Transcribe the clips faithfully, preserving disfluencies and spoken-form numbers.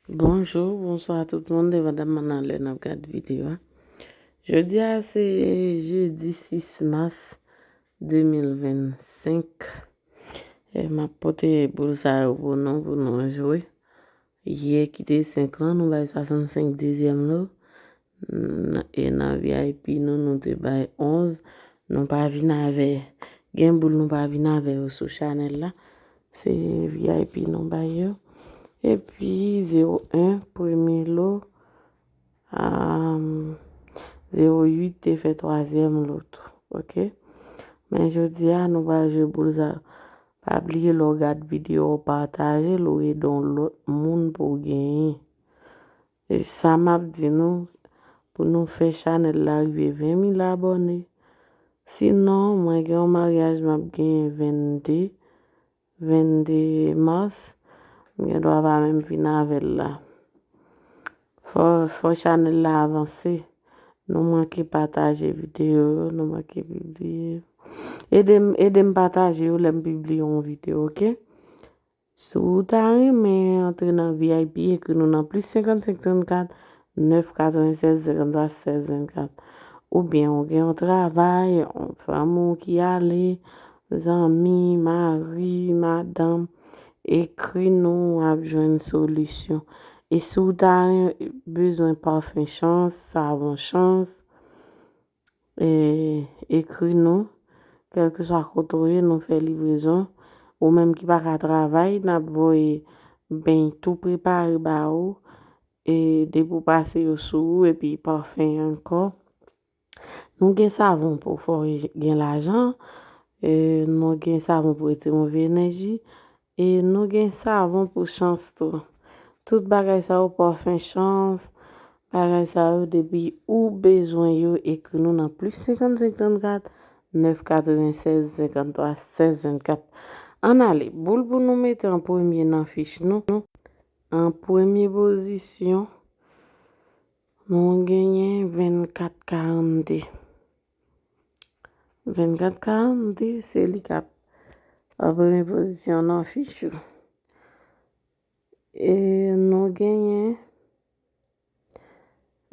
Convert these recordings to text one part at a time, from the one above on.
Bonjou, bonswa tout moun, depandaman nan lè n ap gade videyo a. Jodi a se jedi sis mas de mil vennsenk. E m ap pote boul sa yo pou nou, pou nou jwe. Yè ki te senk lan, nou bay swasannsenk dezyèm lo. N-, e nan V I P nou, nou te bay onz. Nou pa vin avè, gen boul nou pa vin avè yo sou chanèl la. Se V I P nou bay yo. Epi zewo en, premye lo. Am, zewo uit te fè twazyèm lo tou. Oke? Men jodi a, nou pral jwe boul sa. Pa bliye lè w gad videyo a, pataje l, ou ede yon lòt moun pou w genyen. E sa m ap di nou, pou nou fè chanèl la rive ven mil abòne. Sinon, mwen gen yon maryaj m ap genyen vennde, vennde mas, m gen dwa pa menm vin avè l la. Fò, fò chanèl la avanse. Nou manke pataje videyo yo, nou manke pibliye. Ede m, ede m pataje yo lè m pibliye yon videyo, oke? Si w ta renmen antre nan V I P, ekri nou nan plis senkannsenk trannkat nèf katrevennsèz senkanntwa sèz vennkat. Oubyen ou gen yon travay, yon fanmi w ki ale, zanmi, mari, madanm, ekri nou, w ap jwenn solisyon. E si w ta ren-, bezwen pafen chans, savon chans, e, ekri nou. Kèlkeswa kote w ye, nou fè livrezon. Ou menm ki pa ka travay, n ap voye beny tou prepare ba ou. E depi w pase yo sou ou, epi pafen ankò. Nou gen savon pou fè w gen lajan. E nou gen savon pou retire move enèji. E nou gen savon pou chans tou. Tout bagay sa yo, pafen chans, bagay sa yo, depi ou bezwen yo, ekri nou nan plis senkannsenk trannkat nèf katrevennsèz senkanntwa sèz vennkat. Ann ale, boul pou nou mete an premye nan fich nou. An premye pozisyon, nou genyen vennkat karannde. Vennkat karannde, se li k ap an premye pozisyon nan fich ou. E nou genyen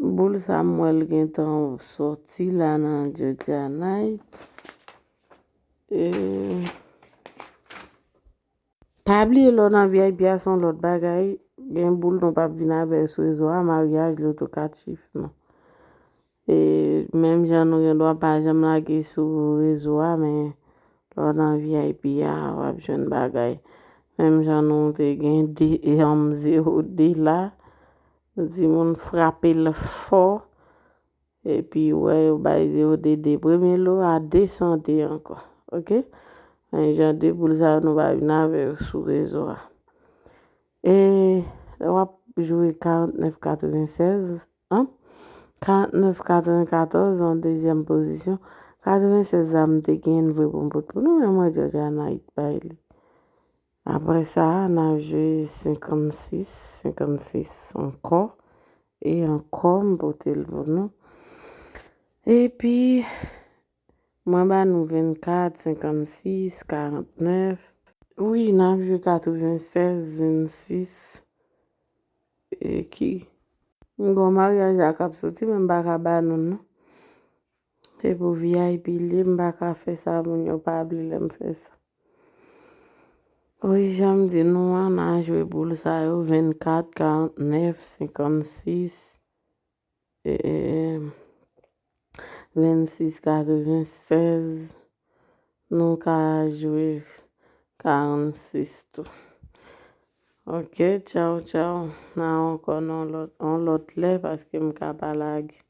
boul sa, m wè l gentan sòti la nan Georgia Night. E pa bliye, lè w nan V I P a, se yon lòt bagay. Gen boul nou p ap vin avè l sou rezo a, maryaj, loto, kat chif, non. E menm jan nou gen dwa pa janm lage sou rezo a, men lè w nan V I P a, w ap jwenn bagay. Menm jan nou te gen de, e, um, zewo de la, timoun frape l fò, epi w wè yo bay zewo de de premye lo a, desann de ankò. Oke? Men jan de boul sa yo, nou pa vin avè yo sou rezo a. E w ap jwe karantnèf katrevennsèz, an? Karantnèf katrevenkatòz an dezyèm pozisyon. Katrevennsèz la, m te gen vre pou m pot pou nou, men mwen Georgia Night bay li. Apre sa, n ap jwe senkannsis, senkannsis ankò. E ankò, m pote l pou nou. Epi, mwen ba nou vennkat, senkannsis, karantnèf. Wi, n ap jwe katrevennsèz, vennsis. E ki, m gen yon maryaj la k ap soti, men m pa ka ba nou l, non. Se pou V I P li ye, m pa ka fè sa, moun yo pa vle lè m fè sa. Wi, jan m di nou an, n a jwe boul sa yo, vennkat, karantnèf, senkannsis, e, e, vennsis, katrevennsèz. Nou ka jwe karannsis tou. Oke, tchaw, tchaw. N a ankò nan lòt, yon lòt lè, paske m ka pa lage.